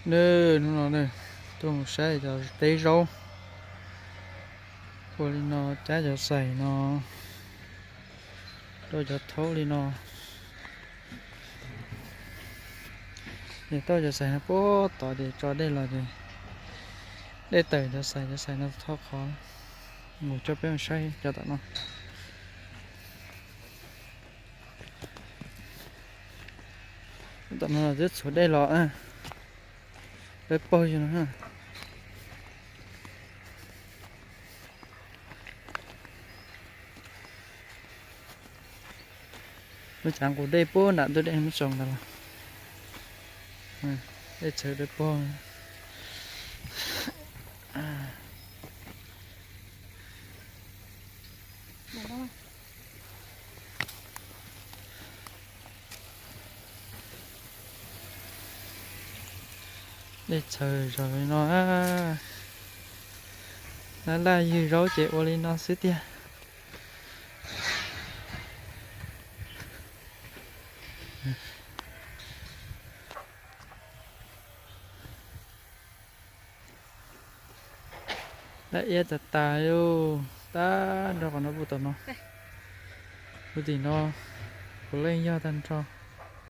Nws hnub no nws tuaj mus saib cov teb zaub. Ua li no cab cov xais no rau cov thaub li no. Ces tau cov xais no puag tod ces tso dej los ces dej tawm cov xais, cov xais no thaub qhov. Mus coj peb mus saib cov tom no. Tom no twb txhuv dej los, dawb paug no. Lub cav nqus dej puag nram ntug dej muab tsoo ntawd los, dej txhawv dawb paug. Dej txhawv zog li no, laj laj ywg zaub ces ua li no xwb tiag. Laj iab tas tas li, tag nrho qhov no puag tom no, puag tim no, puav leej yog tag nrho.